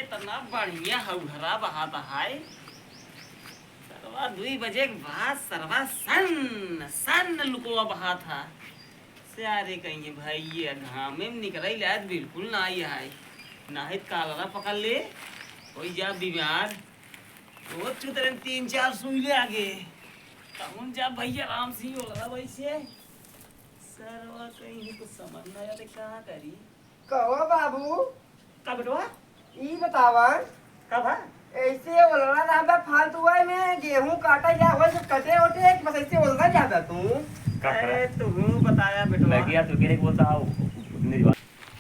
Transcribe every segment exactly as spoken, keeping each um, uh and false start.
इतना बढ़िया हौहरा बहात है। सरवा दुई बजे के बाद सरवा सन्न सन्न लुकवा बहात है। सारे कहीं भाई, ये घामे में निकले लायक बिल्कुल ना आई है। ना है कालरा पकड़ ले, कोई जा बीमार। वो चुतरे तीन चार सुई ले आगे। तमुन जा भैया राम सिंह ओलरा वैसे। सरवा कहीं कुछ समझ ना आते, का करी? कहो बाबू। का बेटवा? ई बतावा। का भा? ऐसे ओलरा रहबा फालतू है में, गेहूं काटा जा, वही से कटे ओटे, कि बस ऐसे ओलरा जाबा तू? का करा? अरे, तू बताया बेटवा। लगिया तू के नहीं बोलता हो, उतनी बात।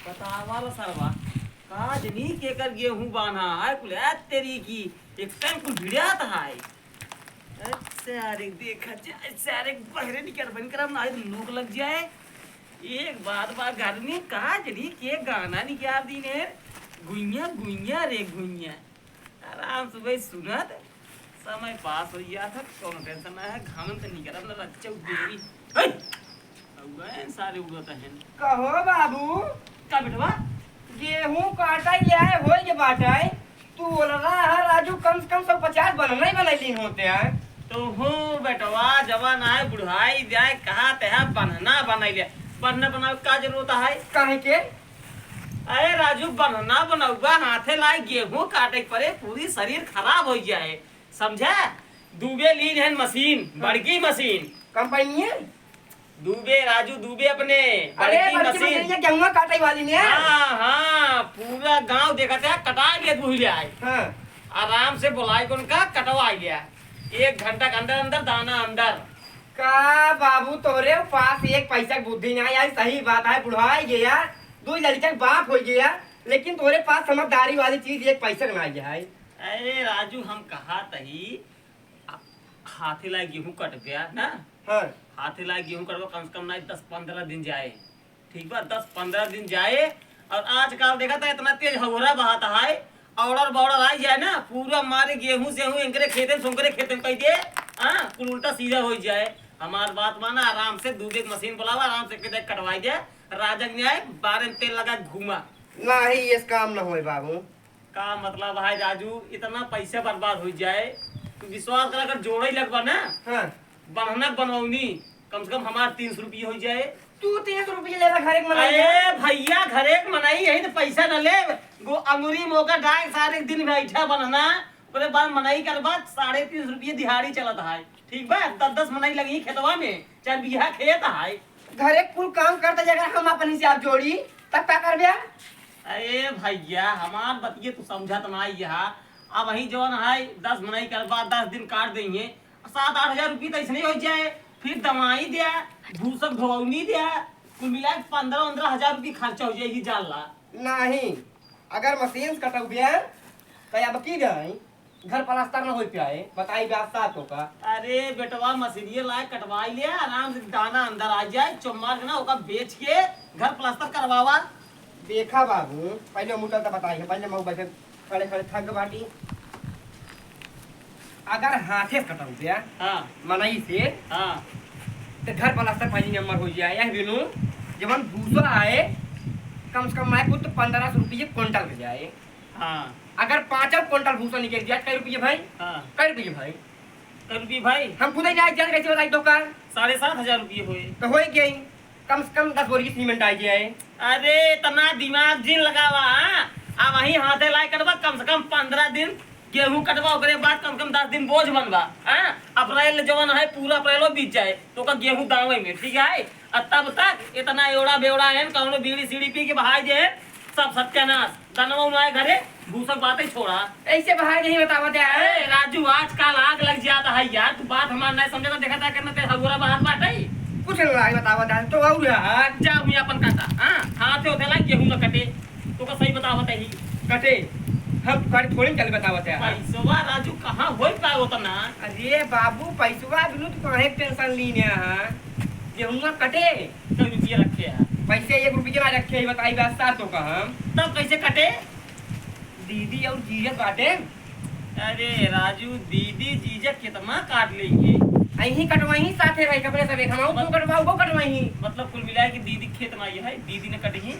बतावा रे सरवा, का जनी केकर गेहूं बान्हा है, कुल है तेरी की, एक टाइम कुल भिड़ियात है। अच्छा, अरे देखा जाए, सारे बहरे निकल बन करम ना, लोग लग जाए। एक बात बा, घर में का जनी के गाना निकाल दी ने, गुइया गुइया रे गुइया। आराम से भाई सुनत समय पास हो गया था, कौनो टेंशन ना है, घामन से निकलत ना रच्चा उठेगी। हे! उड़े सारे उड़त हैं। कहो बाबू। का बेटवा? गेहूं काटे जाए, होई के बाटे। तू बोल रहा है राजू, कम से कम सौ पचास बनना ही बनाई लीन होते हैं। तो हो बेटवा, जवान आए, बुढ़ाई जाए, कहा ते है बनना बनाई ले। बनना बनावे का जरूरत है? काहे के? अरे राजू, बन्हना बनउबा, हाथे लाए गेहूं काटे के परे, पूरी शरीर खराब होइ जाए, समझा? दूबे लीन है मशीन, हाँ। बड़की मशीन। कंपनी है? दूबे, राजू दूबे अपने, अरे, बड़की बड़की मशीन। मशीन, ये गेहुआ काटे वाली ने? हाँ, हाँ, पूरा गांव देखत है, कटा गया, बुझ ले आए। हाँ। आराम से बोलाए, कौन का कटवा गया, एक घंटा के अंदर, अंदर दाना अंदर। का बाबू, तोरे पास एक पैसा के बुद्धि ना आई, सही बात है, बुढ़ाई गया, दो लड़का के बाप हो गया, लेकिन तोरे पास समझदारी वाली चीज एक पैसा के ना आई है। अरे राजू, हम कहा तही, आ, हाथे लाए गेहूं कट गया ना? हाँ। हाथे लाए गेहूं कटवा, कम से कम ना दस पन्द्रह दिन जाए, ठीक बा, दस पन्द्रह दिन जाए। और आजकल देखा था, इतना तेज हौहरा बहात है, औड़र बौड़र आई जाए ना, पूरा मारे गेहूं सेहूं एंकरे खेते में, सोंकरे खेते में कह दे। हाँ, कुल उल्टा सीधा हो जाए। हमार बात माना, आराम से दूबे के मशीन बुलावा, आराम से कह दे कटवाई दे। राजक न्याय, बारे में तेल लगा घूमा। नाही, ये काम न होए बाबू। का मतलब है राजू, इतना पैसा बर्बाद हो जाए? तू विश्वास कर, अगर जोड़े लगबा ना, हाँ। बन्हना बनवनी, कम से कम हमार तीन सौ रुपये हो जाए। तू तीन सौ रुपये लेबा घरे के मनई? अरे भैया, घरे के मनई यही तो पैसा न ले, गो अंगुरी मोका डाय सारे दिन बैठा बन्हना, ओकरे बाद मनई कर बाद साढ़े तीन सौ रुपये दिहाड़ी चलत है, ठीक बा? दस दस मनई लगी खेतवा में, चार बीघा खेत है। घरे कुल काम करता, अगर हम अपन हिसाब जोड़ी, तब का करबे? अरे भैया, हमार बतिये तू समझत ना यहा। अब वही जौन है, दस मनई करबा, दस दिन काट देंगे, सात आठ हजार रुपये तो ऐसे नहीं हो जाए, फिर दवाई द्या, भूसक ढोवनी द्या, कुल मिला के पन्द्रह उन्द्रह हजार रुपये खर्चा हो जाएगी, जान ला। नहीं, अगर मशीन से कटौबे, तो अब की जाए? घर पलस्तर न होई पाए, बताई बात साफ होका। अरे बेटवा, मशीनिये लाए कटवाई ले, आराम से दाना अंदर आ जाए, चुम्मार के ना ओका बेच के घर पलस्तर करवावा। देखा बाबू, पहले मुटल तो बताई है, पहले मऊ बैठे खड़े खड़े थक बाटी। अगर हाथे से कटौबे, हाँ। मनई से, हाँ। तो घर पलस्तर पहली नंबर हो जाए। यह बिनु जवन भूसा आए, कम से कम मैं कुछ तो पन्द्रह सौ रुपये क्विंटल के जाए। हाँ। अगर पाँचों क्विंटल भूसा निकल जाए, कै रुपये भाई? हाँ। कै रुपये भाई? कै रुपये भाई? हम खुद ही ना जान कैसे बताई तो का? साढ़े सात हजार रुपये होए। तो होए गई, कम से कम दस बोरी की सीमेंट आई जाए। अरे, इतना दिमाग जिन लगावा, हाँ? आ वहीं हाथे लाए कटवा, कम से कम पन्द्रह दिन गेहूं कटवा, ओकरे बाद कम से कम दस दिन बोझ बनवा, हाँ? अप्रैल जवन है, पूरा अप्रैलो बीत जाए, तो ओकर गेहूं दावे में, ठीक है? आ तब तक इतना एवड़ा बेवड़ा है, कौनो बीड़ी सीड़ी पी के बहाई दे, सब सत्यानाश। दनवा उनाए घरे, भूसक बातें छोड़ा। ऐसे बहाई नहीं बतावत है। अरे राजू, आजकल आग लग जाता है यार, तू बात हमार नहीं समझे तो देखा था करना तेरे हगुरा बात बात है। कुछ नहीं लागे बतावत है, तो और यार। जा हुई अपन काका, हाँ, हाथे होते लाग गेहूं न कटे, तो का सही बतावत है ही। कटे, हम कर थोड़ी चल बतावत है। पैसवा राजू कहाँ होई पाए उतना? अरे बाबू, पैसवा बिनु तो काहे टेंशन लीने है, गेहूं कटे। कई रुपये रखे हैं? पैसे एक रुपये ना रखे हैं, बताई बात सार तो का हम। तब कैसे कटे? दीदी और जीजक बाटे। अरे राजू, दीदी जीजक कितना काट लेंगे? अहीं कटवाई साथे रही, कपड़े सब एक हम, तू कटवाओ, वो कटवाई। मतलब कुल मिला के दीदी खेत में आई है, दीदी ने कटी।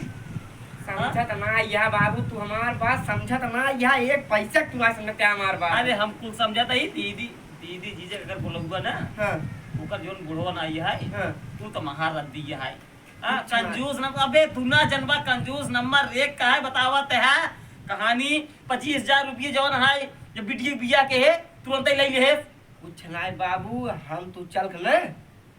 समझत ना यह बाबू, तू हमार बात समझत ना यह, एक पैसा तू ना समझत हमार बात। अरे हम कुल समझत ही, दीदी, दीदी जीजा अगर बोलबुआ ना, हाँ। ओकर जोन बुढ़वा ना यह है, हाँ। तू तो महारथ दी है। हाँ, अच्छा। कंजूस नंबर, अबे तू ना जनबा, कंजूस नंबर एक का है, बतावत है कहानी। पच्चीस हजार रुपये जौन है, जब बिटिया बिया के है, तुरंत ही ले ले। कुछ नाय बाबू, हम तू चल के ना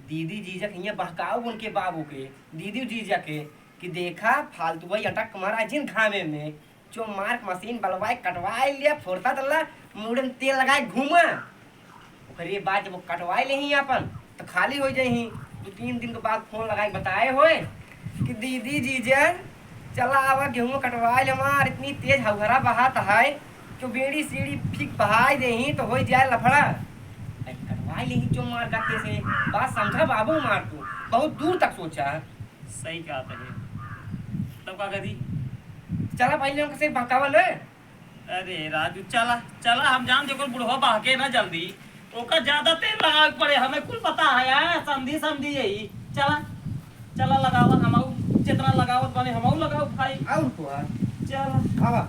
दीदी जीजा के हियाँ बहकाओ उनके बाबू के, दीदी जीजा के, कि देखा फालतू भाई अटक मारा जिन घामे में, जो मार्क मशीन बलवाए कटवाए लिया, फोड़ता तल्ला, मुड़े में तेल लगाए घूमा। ओकरे बाद जब वो कटवाए लेही अपन, तो खाली हो जाही। दो तीन दिन के बाद फोन लगाए बताए होए कि दीदी जीजा, चला आवा गेहूं कटवाए ले हमार, इतनी तेज हौहरा बहात है, कि बीड़ी सीढ़ी फीक बहाए देही तो हो जाए लफड़ा। अरे कटवाए लेही जो मार गत्ते से, बात समझा बाबू मार तू, बहुत दूर तक सोचा। सही कहत है। तब का करी? चला पहले हमसे बहकावा ना। अरे राजू, चला, चला, हम जान दे, ओकर बुढ़वा बहके ना जल्दी, ओकर ज्यादा तेल लगावे के पड़े, हमें कुल पता है, हाँ, समधी, समधी यही। चला, चला, लगावा, हमऊ, जितना लगावत बने, हमऊ लगाओ भाई। और को है? चला। आवा।